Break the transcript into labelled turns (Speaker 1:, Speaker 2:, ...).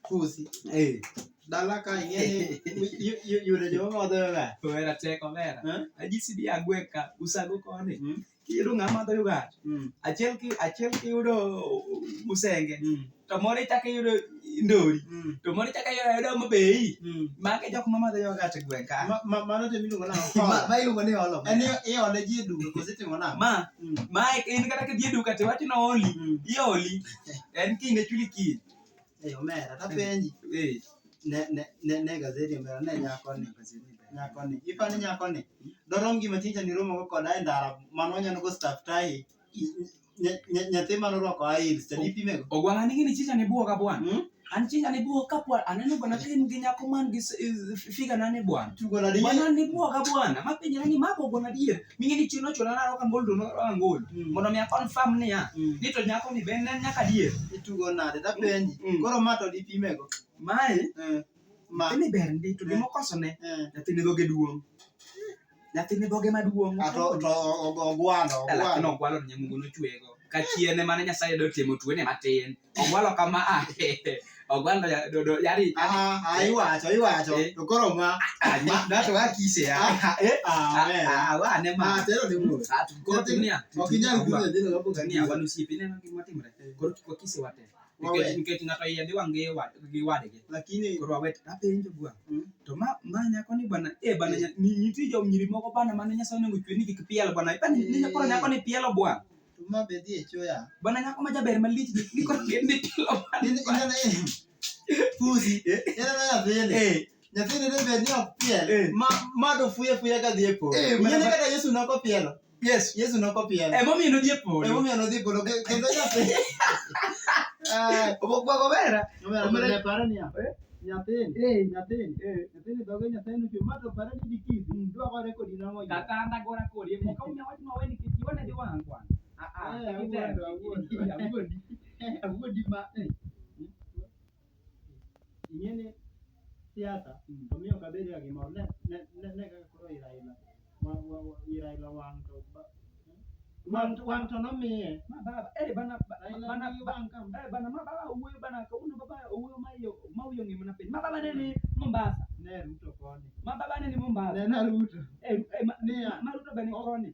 Speaker 1: Pusi.
Speaker 2: Eh.
Speaker 1: Dala ka ing'e ni yudo joma madho yogat.
Speaker 2: Omera tek omera.
Speaker 1: Eh?
Speaker 2: Anyisi ni agwe ka usago koni.
Speaker 1: Mm.
Speaker 2: Kiyudo ng'ama madho yogat.
Speaker 1: Mm.
Speaker 2: Achiel ki achiel kiyudo usenge.
Speaker 1: Mm.
Speaker 2: To moro ichako iyudo ndori.
Speaker 1: Mm.
Speaker 2: To moro ichako iyudo ayuda mabei.
Speaker 1: Mm.
Speaker 2: Magi jok ma madho yogat e gweng' ka.
Speaker 1: Mano to miluongo nang'o?
Speaker 2: Ma iluongo ni olo.
Speaker 1: En iole ji e duka koso itimo nang'o?
Speaker 2: Ma
Speaker 1: Mm.
Speaker 2: ma in kata kidhi e duka to iwacho ni ooli.
Speaker 1: Mm.
Speaker 2: Ioli. En kiny chuli kiny.
Speaker 1: Eh, omera, tapenji.
Speaker 2: Eh.
Speaker 1: Ne gazeti omera, ne nyakoni. Nyakoni. Ipani nyakoni. Dorom gima chincha ni romo go koda e ndara mano waneno go staftahi. Nyathi mane orwako high heels to nipimego.
Speaker 2: Ogwang'a ni gini chicha ni buoga bwana.
Speaker 1: Mm?
Speaker 2: An chicha ni buoga kapwa aneno bwana ka in gi nyako man gi figa nane bwana.
Speaker 1: Tugo nade?
Speaker 2: Bwana ni buoga bwana. Ma penjana ni mago bwana adier. Ming'e ni chino chona na roka ngolo to roka ngolo.
Speaker 1: Mm.
Speaker 2: Mondo mi a confirm niya.
Speaker 1: Mm.
Speaker 2: Ni to nyako ni be en nyaka adier.
Speaker 1: Itugo nade? Tapenji.
Speaker 2: Mm.
Speaker 1: Koro ma to dipimego.
Speaker 2: Mae
Speaker 1: Eh. Ma.
Speaker 2: nyathini ber ndi to
Speaker 1: Mm.
Speaker 2: gima okosone
Speaker 1: Eh.
Speaker 2: nyathini dhoge duong'. Nyathini dhoge maduong'.
Speaker 1: Ah, to ogwalo,
Speaker 2: Lakini
Speaker 1: ogwalo.
Speaker 2: ogwalo ni nyamungu nochwego. Ka chiene mane Nyasaye dotimo tuone matin. Ogwalo kama ah, ogwalo do do yari
Speaker 1: Ah, ah, iwacho, iwacho.
Speaker 2: Eh.
Speaker 1: To koro ma.
Speaker 2: ah ma dato wa kise ya. Eh
Speaker 1: Ah, omera.
Speaker 2: ah wa ne ma.
Speaker 1: Ah, tero ni wuoth.
Speaker 2: Ah to koro timnia.
Speaker 1: Ok inyal kuno nyithindo kapok
Speaker 2: Timnia
Speaker 1: ang'iyo.
Speaker 2: wan osiepe ineno gima timre. Koro kik wakise wate.
Speaker 1: Wawe.
Speaker 2: Nikech nikech ng'ato iye dhi wang' gi gi wadgi.
Speaker 1: Lakini
Speaker 2: Koro wawet apenjo bwana.
Speaker 1: Mm.
Speaker 2: To ma nyako ni bwana eh bwana nitie jo nyiri moko bana mane Nyasaye onego chwe ni kik piel bwana. Bana ni koro nyako ni pielo bwana.
Speaker 1: To ma be dhi e cho ya.
Speaker 2: Bwana nyako ma jaber malich ni ni koro ni pielo bwana.
Speaker 1: Ineno pusi. Ineno nyathini.
Speaker 2: Eh
Speaker 1: Nyathini ne bed ni ok piel.
Speaker 2: Eh.
Speaker 1: Ma to fuye fuya ka dhi e polo.
Speaker 2: Eh,
Speaker 1: Ing'e ni kata Yesu ne ok opielo.
Speaker 2: Yes.
Speaker 1: Yesu ne ok opielo.
Speaker 2: Emomiyo nodhi e polo.
Speaker 1: Emomiyo nodhi e polo. Kendo nyathi. Ah,
Speaker 2: Obokwago omera.
Speaker 1: omera,
Speaker 2: Omera-
Speaker 1: ne pare niya.
Speaker 2: Eh?
Speaker 1: Nyathini.
Speaker 2: Eh.
Speaker 1: Nyathini. Nyathini dhoge Nyasaye nochwe. Ma to pare ni dikisi. Dwakore kodi nang'o yie.
Speaker 2: Kata an agora kodi. Ka unya wach ma weni kik iwane dhi wang' kwan. Ah ah.
Speaker 1: Eh, awuondo, awuondo.
Speaker 2: Awuondi. Awuondi ma. eh.
Speaker 1: Ing'e ni siasa to miyo ok abed ga gimoro. Ne kaka koro i Raila. I Raila wang' to wang' to nomiye.
Speaker 2: Ma baba eh bana
Speaker 1: Raila
Speaker 2: bana
Speaker 1: nigi wang' ka
Speaker 2: eh bana ma baba owuoyo bana kawuono baba owuoyo ma iyo ma wiyo ng'ima na piny. Ma baba ne ni Mombasa.
Speaker 1: Ne Ruto koni.
Speaker 2: Ma baba ne ni Mombasa.
Speaker 1: Ne na Ruto.
Speaker 2: Eh eh ma
Speaker 1: Niya.
Speaker 2: ma Ruto be ni koni.